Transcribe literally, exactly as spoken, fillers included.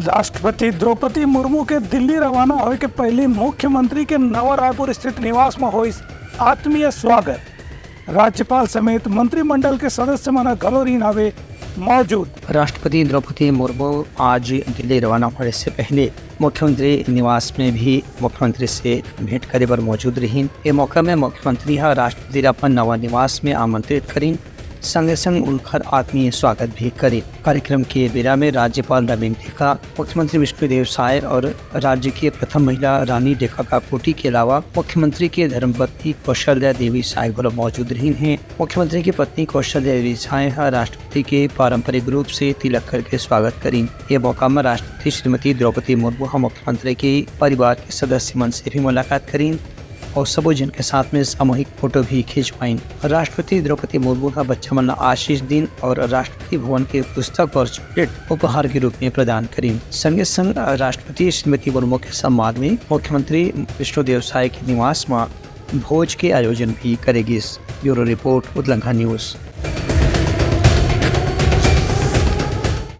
राष्ट्रपति द्रौपदी मुर्मू के दिल्ली रवाना होए के पहिली मुख्यमंत्री के नवा रायपुर स्थित निवास म होइस आत्मीय स्वागत। राज्यपाल समेत मंत्रिमंडल के सदस्य मन ह घलो रिहिन हवे मौजूद। राष्ट्रपति द्रौपदी मुर्मू आज दिल्ली रवाना होने से पहले मुख्यमंत्री निवास में भी मुख्यमंत्री से भेंट करे बर मौजूद रहिन। ए मौका में मुख्यमंत्री ह राष्ट्रपति ला अपन नवा निवास में आमंत्रित करिन, संगे संग उनकर आत्मीय स्वागत भी करिन। कार्यक्रम के बेरा में राज्यपाल रविंद्र डेका, मुख्यमंत्री विष्णुदेव साय और राज्य के प्रथम महिला रानी डेका काकोटी के अलावा मुख्यमंत्री के धर्मपत्नी कौशल्या देवी साय घलो मौजूद रहिन हे। मुख्यमंत्री की पत्नी कौशल्या देवी साय ह राष्ट्रपति के पारंपरिक रूप से तिलक करके स्वागत करिन। ये मौका म राष्ट्रपति श्रीमती द्रौपदी मुर्मू ह मुख्यमंत्री के परिवार के सदस्य मन से भी मुलाकात करिन और सबो झन के साथ में सामूहिक फोटो भी खिंचवाइन। राष्ट्रपति द्रौपदी मुर्मू ह बच्चा मन ला आशीष दिन और राष्ट्रपति भवन के पुस्तक और चॉकलेट उपहार के रूप में प्रदान करिन। संगे संग राष्ट्रपति श्रीमती मुर्मू के सम्मान में मुख्यमंत्री विष्णुदेव साय के निवास म भोज के आयोजन भी करे गिस। Bureau report, Udalangha news.